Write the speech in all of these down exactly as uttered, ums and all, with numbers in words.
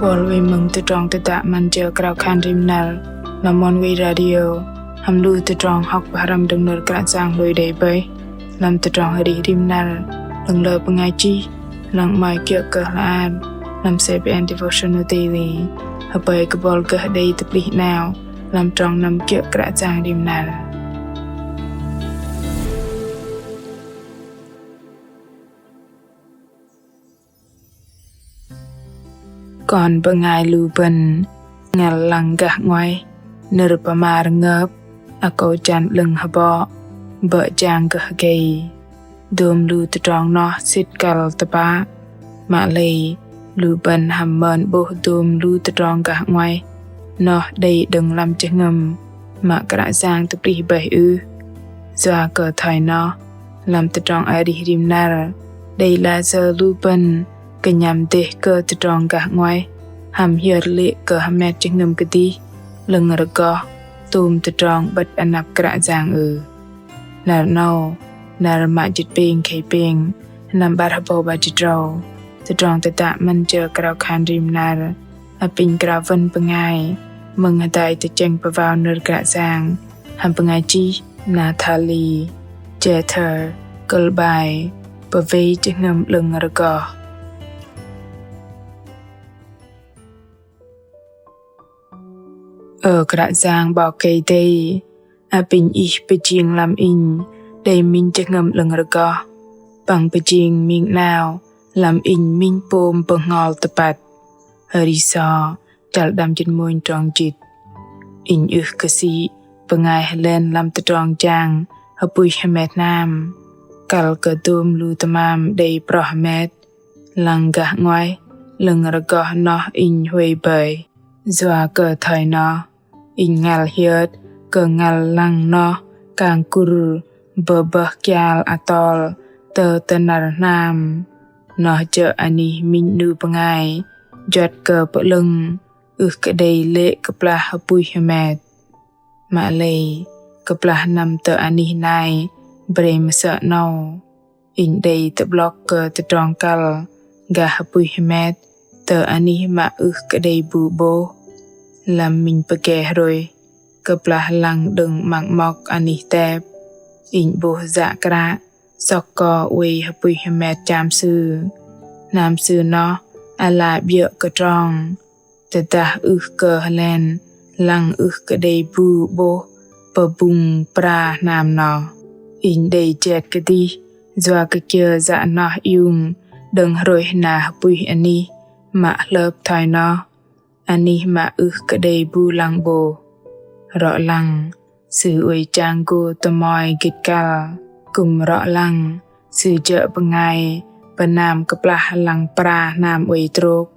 Buăl wei mơ̆ng tơdrong tơdă 'Măn Jơ Krao Khan Rim Năr lăm Oneway Radio, hăm lu tơdrong hŏk pơhrăm đơ̆ng nơ̆r Kră Yang lui đei bơih lăm tơdrong arih rim năr đơ̆ng lơ bơngai chih, lăng 'mơ̆i kiơ̆ kơ hla ar lăm C B N Devotional Daily. Hơpơi kơ buăl gơh đei tơplih 'nao lăm trong năm kiơ̆ Kră Yang rim năr. Kon bơngai lu bơ̆n ngăl lăng gah 'nguaih, nơ̆r pơma rơngơp, akâu jăn 'lơ̆ng hơbŏk, bơ̆ jang gơh gei. Dôm lu tơdrong noh sĭt kăl tơpă. Mă lei lu bơ̆n hăm mơn 'bôh dôm lu tơdrong gah 'nguaih noh đei đơ̆ng lăm jơhngơ̆m mă Kră Yang tơplih bơih ưh? Yua kơ thoi noh, lăm tơdrong arih rim năr, đei lasơ lu bơ̆n kơnhăm dêh kơ tơdrong gah 'nguaih, hăm hiơt lê̆ kơ hơmet jơhngơ̆m kơdih, 'lơ̆ng rơgoh, tôm tơdrong 'bơ̆t anăp Kră Yang ưh? Năr 'nâu, năr mă jĭt pêng khei pêng, sơnăm 'bar hơbâu 'bar jĭt tơdrâu, tơdrong tơdă 'Măn Jơ Krao Khan Rim Năr apinh krao wơ̆n bơngai mơ̆ng hơdai tơchĕng pơwao nơ̆r Kră Yang hăm bơngai chih Natalie Jeter, kơ̆l 'bai Pơwei jơhngơ̆m 'lơ̆ng rơgoh. Ơ Kră Yang 'Bok Kei-Dei, apinh Ih pơjing lăm inh đei minh jơhngơ̆m 'lơ̆ng rơgoh, păng pơjing ming 'nao lăm inh minh pôm bơhngol tơpăt. Hơri sô, chăl đăm jĭt mônh trong jĭt. Inh ưh kơ sĭ bơngai hơlen lăm tơdrong jang hơpuih hơmet hnam, kăl kơ dôm lu tơmam đei proh hơmet, lăng gah 'nguaih 'lơ̆ng rơgoh noh inh huay bơih. Yua kơ thoi noh, inh ngăl hiơt kơ ngăl lăng noh kang kur bơbơh kial atol tơ tơnăr hnam. Noh jơ̆ anih minh 'nu bơngai juăt kơ pơ'lơ̆ng, ưh kơ đei lê̆ kơplah hơpuih hơmet. Mă lei, kơplah năm tơ anih nai brei mơsơ̆ 'nâu, inh đei tơ'blŏk kơ tơdrong kăl gah hơpuih hơmet tơ anih mă ưh kơ đei bu 'bôh. Lăm minh pơge hrôih, kơplah lăng đơ̆ng 'măng 'mŏk anih tep, inh 'bôh yă kră sŏk ko oei hơpuih hơmet cham sư. Hnam sư noh ala 'biơ̆ kơ trong, tơdah ưh kơ hơlen lăng ưh kơ đei bu 'bôh pơbŭng pra hnam noh. Inh đei jet kơdih yua kơ kiơ yă noh iung đơ̆ng hrôih na hơpuih anih mă hlơp thoi noh, anih mă ưh kơ đei bu lăng 'bôh. Rŏ lăng, sư oei chang gô tơmoi gĭt kăl. Kư̆m rŏ lăng, sư jơ̆ bơngai pơnam kơplah lăng pra hnam oei trôk.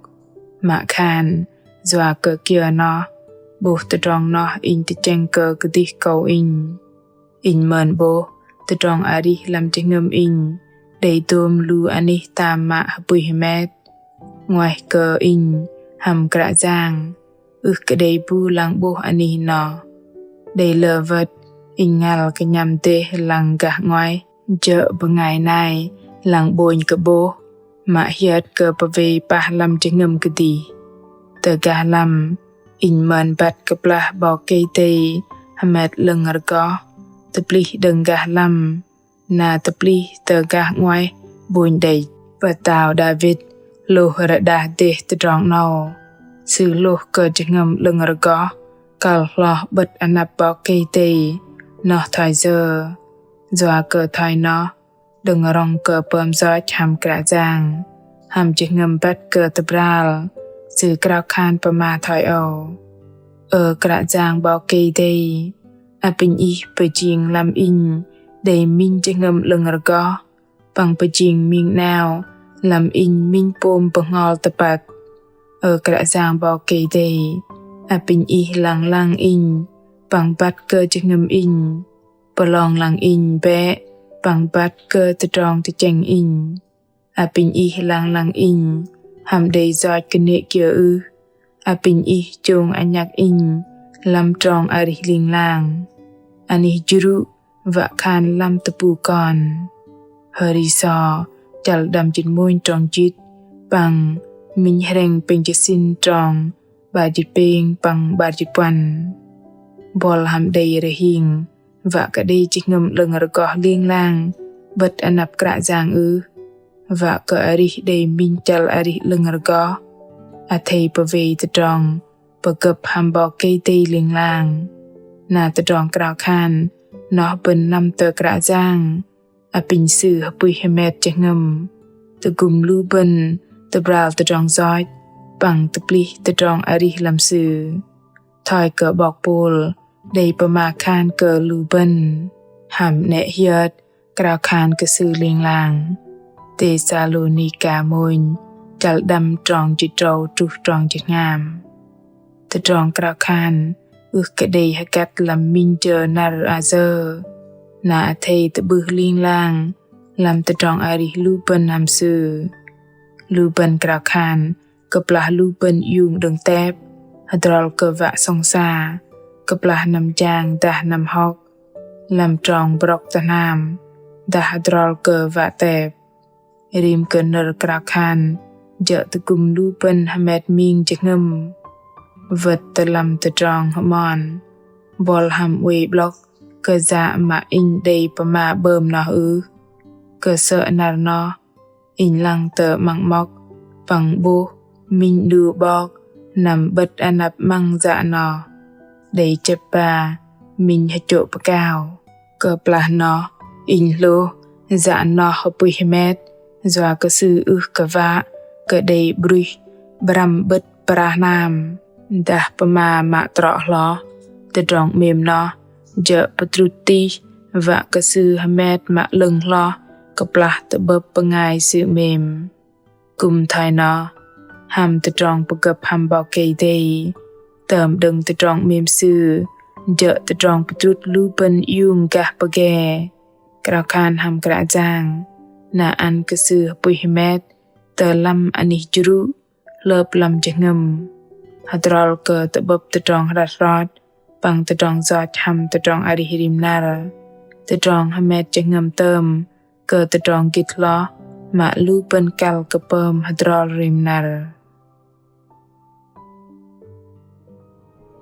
Mă khan, yua kơ kiơ noh, 'bôh tơdrong noh inh tơchĕng kơ kơdih kâu inh. Inh mơn 'bôh tơdrong arih lăm jơhngơ̆m inh đei dôm lu anih tam mă hơpuih hơmet. 'Nguaih kơ inh hăm Kră Yang, ưh kơ đei bu lăng 'bôh anih noh. Đei lơ wơ̆t inh ngăl kơnhăm dêh lăng gah 'nguaih jơ̆ bơngai nai lăng 'bônh kơ 'bôh, mă hiơt kơ pơwei pah lăm jơhngơ̆m kơdih. Tơ gah lăm, inh mơn băt kơplah 'Bok Kei-Dei hơmet 'lơ̆ng rơgoh, tơplih đơ̆ng gah lăm, na tơplih tơ gah 'nguaih 'bônh đĕch. Pơtao Đavit hlôh rơđah dêh tơdrong 'nâu. Sư hlôh kơ jơhngơ̆m 'lơ̆ng rơgoh kăl hloh 'bơ̆t anăp 'Bok Kei-Dei noh thoi yơ. Yua kơ thoi noh, đơ̆ng rŏng kơ pơm yoch hăm Kră Yang, hăm jơhngơ̆m băt kơ tơbral, sư krao khan pơma thoi âu: Ơ Kră Yang 'Bok Kei-Dei, apinh Ih pơjing lăm inh đei minh jơhngơ̆m 'lơ̆ng rơgoh, păng pơjing ming 'nao lăm inh minh pôm bơhngol tơpăt. Ơ Kră Yang 'Bok Kei-Dei, apinh Ih lăng lăng inh păng băt kơ jơhngơ̆m inh, pơlong lăng inh bĕ păng băt kơ tơdrong tơchĕng inh. Apinh Ih lăng lăng inh hăm đei yoch kơnê̆ kiơ ưh? Apinh Ih chông anhăk inh lăm trong arih ling lang? Anih jrŭ wă khan lăm tơpŭ kon? Hơri sô, chăl đăm jĭt mônh trong jĭt păng Minh hrĕng pêng jĭt sĭn trong 'bar jĭt pêng păng 'bar jĭt puăn. Buăl hăm đei rơhing wă kơ đei jơhngơ̆m 'lơ̆ng rơgoh ling lang 'bơ̆t anăp Kră Yang ưh? Wă kơ arih đei minh chăl arih 'lơ̆ng rơgoh, athei pơwei tơdrong pơgơ̆p hăm 'Bok Kei-Dei ling lang. Na tơdrong krao khan noh bơ̆n năm tơ Kră Yang, apinh Sư hơpŭih hơmet jơhngơ̆m, tơgŭm lu bơ̆n tơbral tơdrong yoch păng tơplih tơdrong arih lăm Sư. Thoi kơ 'bok Pôl đei pơma khan kơ lu bơ̆n hăm 'nĕ hiơt krao khan kơ Sư ling lang. Têsalônika mônh, chăl đăm trong jĭt tơdrâu truh trong jĭt hngam. Tơdrong krao khan ưh kơ đei hơgăt lăm minh jơ năr ayơ, na athei tơ'bưh ling lang lăm tơdrong arih lu bơ̆n hăm Sư. Lu bơ̆n krao khan kơplah lu bơ̆n iung đơ̆ng tep, hơdrol kơ wă sŏng sa, kơplah năm jang dah năm hŏk, lăm trong brŏk tơ hnam dah hơdrol kơ wă tep. Rim kơ nơ̆r krao khan jơ̆ tơgŭm lu bơ̆n hơmet ming jơhngơ̆m. Wơ̆t tơ lăm tơdrong hơmon, buăl hăm oei 'blŏk kơ yă mă inh đei pơma 'bơm noh ưh? Kơ sơ̆ năr noh inh lăng tơ 'măng 'mŏk păng 'bôh minh 'nu 'bok năm 'bơ̆t anăp 'măng yă noh. Đei chĕp ba minh hơchô̆ pơkao. Kơplah noh inh hlôh yă noh hơpŭih hơmet, yua kơ sư ưh kơ wă kơ đei 'bruih 'brăm 'bơ̆t pra hnam. Dah pơma mă trŏ hloh, tơdrong 'mêm noh jơ̆ pơdrŭt tih wă kơ sư hơmet mă 'lơ̆ng hloh kơplah tơ'bơ̆p bơngai sư 'mêm. Kư̆m thoi noh, hăm tơdrong pơgơ̆p hăm 'Bok Kei-Dei, tơm đơ̆ng tơdrong 'mêm Sư jơ̆ tơdrong pơdrŭt lu bơ̆n iung gah pơge. Krao khan hăm Kră Yang, na ăn kơ Sư hơpŭih hơmet tơ lăm anih jrŭ, hlơp lăm jơhngơ̆m. Hơdrol kơ tơ'bơ̆p tơdrong hrăt hrot păng tơdrong yoch hăm tơdrong arih rim năr, tơdrong hơmet jơhngơ̆m tơm kơ tơdrong gĭt hloh mă lu bơ̆n kăl kơ pơm hơdrol rim năr.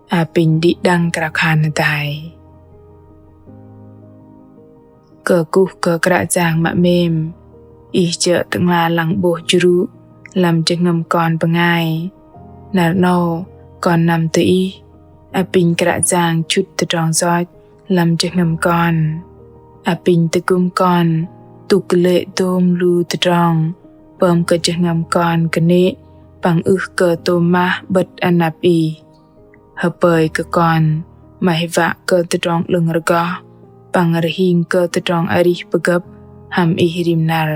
Apinh đĭ đăng krao khan hơdai. Kơkuh kơ Kră Yang mă 'mêm, Ih jơ̆ Tơ'ngla lăng 'bôh jrŭ lăm jơhngơ̆m kon bơngai. Năr 'nâu kon năm tơ Ih, apinh Kră Yang chŭt tơdrong yoch lăm jơhngơ̆m kon. Apinh tơgŭm kon tŭk lê̆ dôm lu tơdrong pơm kơ jơhngơ̆m kon kơnê̆ păng ưh kơ tôm mah 'bơ̆t anăp Ih. Hơpơi kơ kon 'maih wă kơ tơdrong 'lơ̆ng rơgoh păng rơhing kơ tơdrong arih pơgơ̆p hăm Ih rim năr.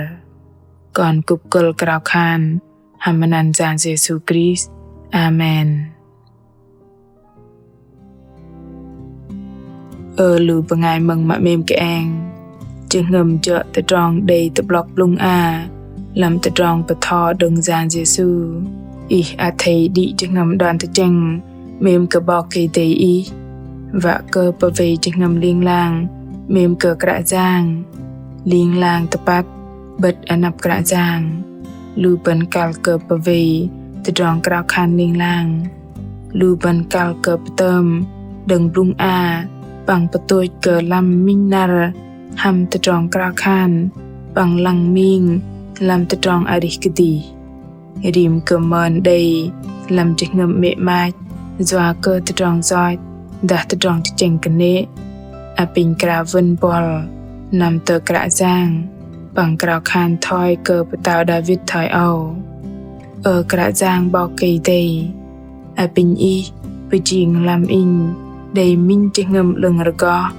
Kon kŭp kơ̆l krao khan hăm măt anăn Yang Yêsu Krist. Amen. Ơ lu bơngai mơ̆ng mă 'mêm kơeng, jơhngơ̆m jơ̆ tơdrong đei tơ'blŏk blŭng a lăm tơdrong bơtho đơ̆ng Yang Yêsu. Ih athei đĭ jơhngơ̆m đon tơchĕng 'mêm kơ 'Bok Kei-Dei ih, wă kơ pơwei jơhngơ̆m ling lang 'mêm kơ Kră Yang, ling lang tơpăt 'bơ̆t anăp Kră Yang. Lu bơ̆n kăl kơ pơwei tơdrong krao khan ling lang. Lu bơ̆n kăl kơ pơtơm đơ̆ng blŭng a păng pơtôch kơ lăm minh năr hăm tơdrong krao khan păng lăng ming lăm tơdrong arih kơdih. Rim kơ mơn đei lăm jơhngơ̆m 'mê̆ 'mach yua kơ tơdrong yoch dah tơdrong tơchĕng kơnê̆, apinh krao wơ̆n buăl năm tơ Kră Yang păng krao khan thoi kơ pơtao Đawit thoi âu: Ơ Kră Yang 'Bok Kei-Dei, apinh Ih pơjing lăm inh đei minh jơhngơ̆m 'lơ̆ng rơgoh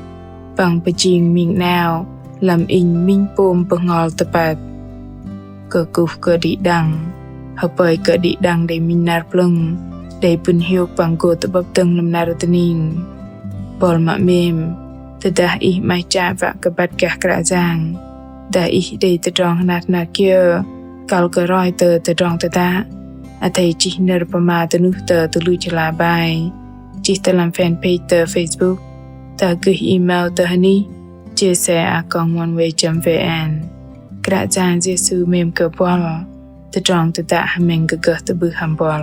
păng pơjing ming 'nao lăm inh minh pôm bơhngol tơpăt. Kơkuh kơ đĭ đăng. Hơpơi kơ đĭ đăng đei minh năr plơ̆ng, đei pŭn hiôk păng gô tơ'bơ̆p dơ̆ng lăm năr dơning. Buăl mă 'mêm, tơdah ih 'maih chă wă kơ băt gah Kră Yang, dah ih đei tơdrong hnat hnat kiơ kăl kơ roi tơ tơdrong tơdă, athei chih nơ̆r pơma dơnuh tơ tơluch hla bơar, chih tơ lăm fanpage tơ Facebook, dah gơih email tơ hơnih jsa a còng oneway chấm vn. Kră Yang Yêsu 'mêm kơ buăl. tơdrong tơdă hơmĕng gơh gơh tơ'bưh hăm buăl.